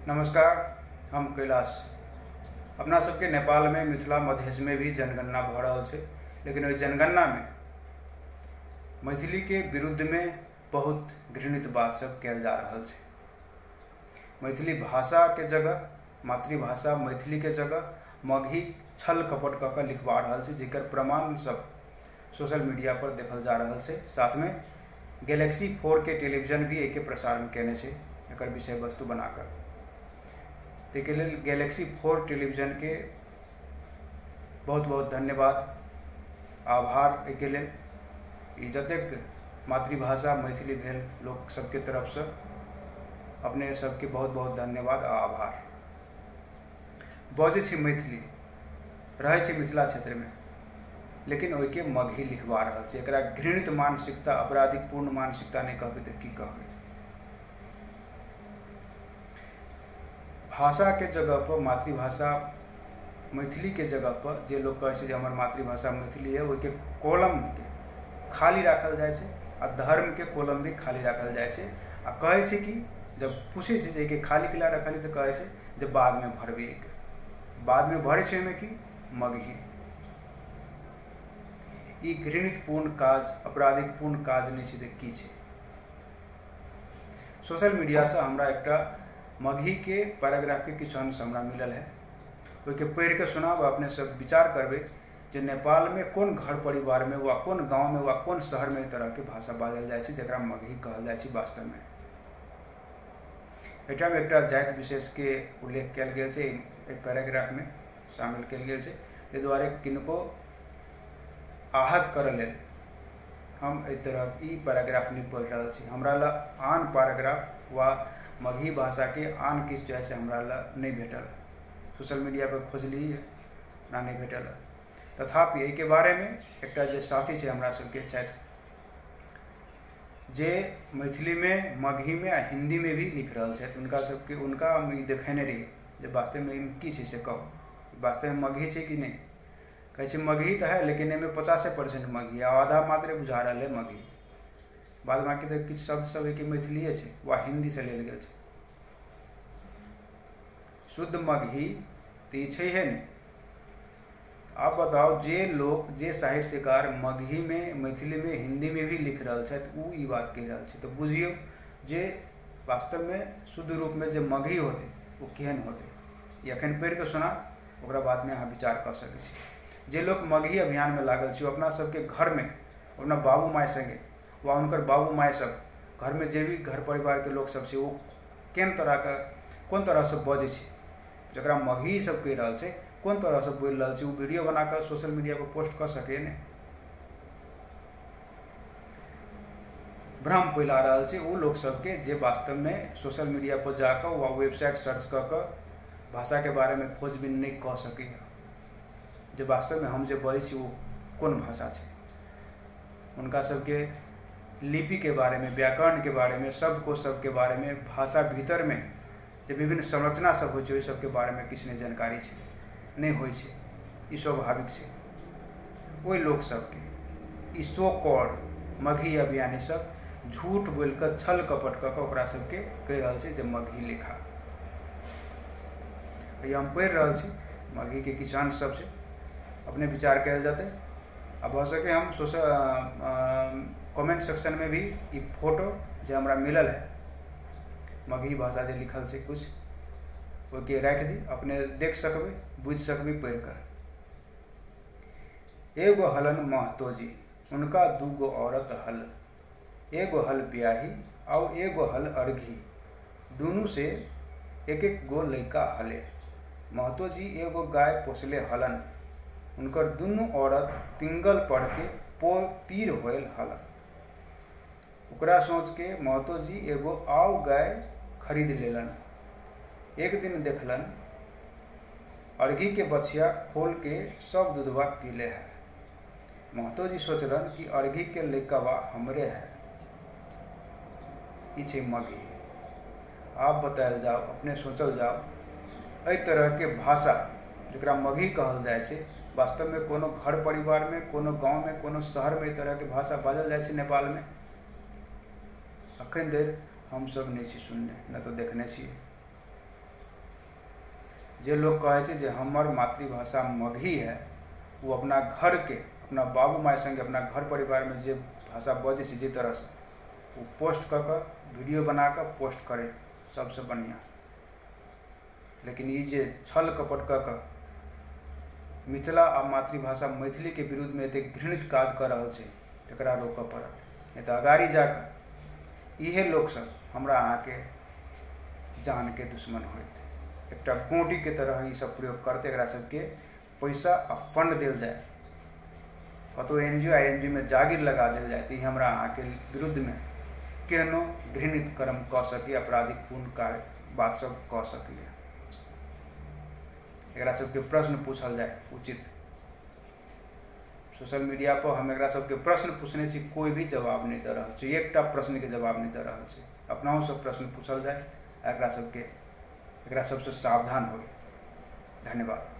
नमस्कार, हम कैलाश। अपना सबके नेपालमे मिथिला मधेशमे भी जनगणना भऽ रहल छै, लेकिन ओहि जनगणनामे मैथिलीके विरुद्धमे बहुत घृणित बात सब कयल जा रहल छै। मैथिली भाषाके जगह, मातृभाषा मैथिलीके जगह मगही छल कपट कऽ कऽ लिखबा रहल छै, जकर प्रमाण सब सोशल मीडिया पर देखल जा रहल छै। साथमे गैलेक्सी 4 के टेलीविजन भी एहिके प्रसारण कयने छै एकर विषय वस्तु बनाकर। ताहिके लेल गैलेक्सी 4 टेलीविजनके बहुत बहुत धन्यवाद, आभार। एहिके लेल ई जतेक मातृभाषा मैथिली भेल लोक सबके तरफसँ अपने सबके बहुत बहुत धन्यवाद आ आभार। बजै छी मैथिली, रहै छी मिथिला क्षेत्रमे, लेकिन ओहिके मगही लिखबा रहल छै। एकरा घृणित मानसिकता, आपराधिक पूर्ण मानसिकता नहि कहबै तऽ की कहबै? भाषाके जगहपर, मातृभाषा मैथिलीके जगहपर, जे लोक कहै छै जे हमर मातृभाषा मैथिली यऽ, ओहिके कॉलमके खाली राखल जाइ छै आ धर्मके कॉलम भी खाली राखल जाइ छै। आ कहै छै कि जब पूछै छै जे एहिके खाली कैला रखलियै, तऽ कहै छै जे बादमे भरबै एहिके। बादमे भरै छै ओहिमे की? मगही। ई घृणित पूर्ण काज, आपराधिक पूर्ण काज नहि छै तऽ की छै? सोशल मीडियासँ हमरा एकटा मगहीके पैराग्राफके किछु अंश हमरा मिलल है। ओहिके पढ़ि कऽ सुनाब, अपने सब विचार करबै जे नेपालमे कोन घर परिवारमे वा कोन गाँवमे वा कोन शहरमे एहि तरहके भाषा बाजल जाइ छै, जकरा मगही कहल जाइ छै। वास्तवमे एहिठाम एकटा जाति विशेषके उल्लेख कयल गेल छै, एहि पैराग्राफमे शामिल कयल गेल छै। ताहि दुआरे किनको आहत करऽ लेल हम एहि तरहक ई पैराग्राफ नहि पढ़ि रहल छी। हमरा लग आन पैराग्राफ वा मगही भाषाके आन किछु जे है से हमरा लग नहि भेटल। सोशल मीडियापर खोजलियै, हमरा नहि भेटल। तथापि एहिके बारेमे एकटा जे साथी छै हमरा सबके छथि, जे मैथिलीमे, मगहीमे आ हिन्दीमे भी लिख रहल छथि, हुनका सबके, हुनका हम ई देखेने रहियै जे वास्तवमे एहिमे की छै से कहू, वास्तवमे मगही छै कि नहि? कहै छै मगही तऽ है, लेकिन एहिमे 50% मगही आ आधा मात्रे बुझा रहल है मगही। बाद बाँकी तऽ किछु शब्द सब है कि मैथिलिए छै वा हिन्दीसँ लेल गेल छै। शुद्ध मगही तऽ ई छैहे नहि। आब बताउ, जे लोक, जे साहित्यकार मगहीमे, मैथिलीमे, हिन्दीमे भी लिख रहल छथि, ओ ई बात कहि रहल छै, तऽ बुझियौ जे वास्तवमे शुद्ध रूपमे जे मगही होतै, ओ केहन होतै। ई एखन पढ़ि कऽ सुना, ओकरा बादमे अहाँ विचार कऽ सकै छी। जे लोक मगही अभियानमे लागल छै, ओ अपना सबके घरमे अपना बाबू माय सङ्गे वा हुनकर बाबू माय सब घरमे, जे भी घर परिवारके लोक सब छै, ओ केहन तरहके, कोन तरहसँ बजै छै, जकरा मगही सब कहि रहल छै, कोन तरहसँ बोलि रहल छै, ओ वीडियो बना कऽ सोशल मीडियापर पोस्ट कऽ सकैए ने? भ्रम फैला रहल छै ओ लोक सबके जे वास्तवमे सोशल मीडियापर जाकऽ वा वेबसाइट सर्च कऽ कऽ भाषाके बारेमे खोजबीन नहि कऽ सकैए जे वास्तवमे हम जे बजै छी ओ कोन भाषा छै। हुनका सबके लिपिके बारेमे, व्याकरणके बारेमे, शब्दकोश सबके बारेमे, भाषा भीतरमे जे विभिन्न संरचना सब होइ छै, ओहि सबके बारेमे किछु नहि जानकारी छै, नहि होइ छै। ई स्वाभाविक छै। ओहि लोक सबके ई सो कॉल्ड मगही अभियानी सब झूठ बोलि कऽ, छल कपट कऽ कऽ ओकरा सबके कहि रहल छै जे मगही लिखा। ई हम पढ़ि रहल छी, मगहीके किछु अंश सब छै। अपने विचार कयल जेतै आ भऽ सकै हम सोशल कमेंट सेक्शनमे भी ई फोटो जे हमरा मिलल है, मगही भाषा जे लिखल छै किछु, ओहिके राखि दी। अपने देख सकबै, बुझि सकबै पढ़ि कऽ। एगो हलन महतो जी, उनका दूगो औरत हल। एगो हल ब्याही आउ एगो हल अर्घी। दुनू से एक एक गो लइका हले। महतो जी एगो गाय पोसले हलन। उनकर दुनू औरत पिंगल पढ़ के पीर होयल हलन। ओकरा सोच के महतो जी एगो आउ गाय खरीद लेलन। एक दिन देखलन, अर्घी के बछिया खोल के सब दूधवा पीले है। महतो जी सोचलन कि अर्घी के लइकवा हमरे है। ई छै मगही। आब बतायल जाउ, अपने सोचल जाउ, एहि तरहके भाषा जकरा मगही कहल जाइ छै, वास्तवमे कोनो घर परिवारमे, कोनो गाँवमे, कोनो शहरमे एहि तरहके भाषा बाजल जाइ छै नेपालमे? अखन धरि हमसब नहि छी सुनने, नहि तऽ देखने छियै। जे लोक कहै छै जे हमर मातृभाषा मगही है, ओ अपना घरके, अपना बाबू माय सङ्गे, अपना घर परिवारमे जे भाषा बजै छै, जे तरहसँ ओ पोस्ट कऽ कऽ, वीडियो बना कऽ पोस्ट करै, सबसँ बढ़िआँ। लेकिन ई जे छल कपट कऽ कऽ मिथिला आ मातृभाषा मैथिलीके विरुद्धमे एतेक घृणित काज कऽ रहल छै, तकरा रोकऽ पड़त, नहि तऽ अगाड़ी जाकऽ इहे लोकसब हमरा अहाँके जानके दुश्मन होयत। एकटा गोटीके तरह ई सब प्रयोग करतै। एकरा सबके पैसा आ फंड देल जाय, कतहु एन जी ओ आ एन जी ओ मे जागीर लगा देल जाय, तऽ ई हमरा अहाँके विरुद्धमे केहनो घृणित कर्म कऽ सकैए, आपराधिक पूर्ण कार्य बात सब कऽ सकैए। एकरा सबके प्रश्न पूछल जाय उचित। सोशल मीडिया पर हम एकरा सबके प्रश्न पूछने छी, कोइ भी जवाब नहि दऽ रहल छै, एकटा प्रश्नके जवाब नहि दऽ रहल छै। अपनाओ सब प्रश्न पूछल जाय आ एकरा सबके, एकरा सबसँ सावधान होइ। धन्यवाद।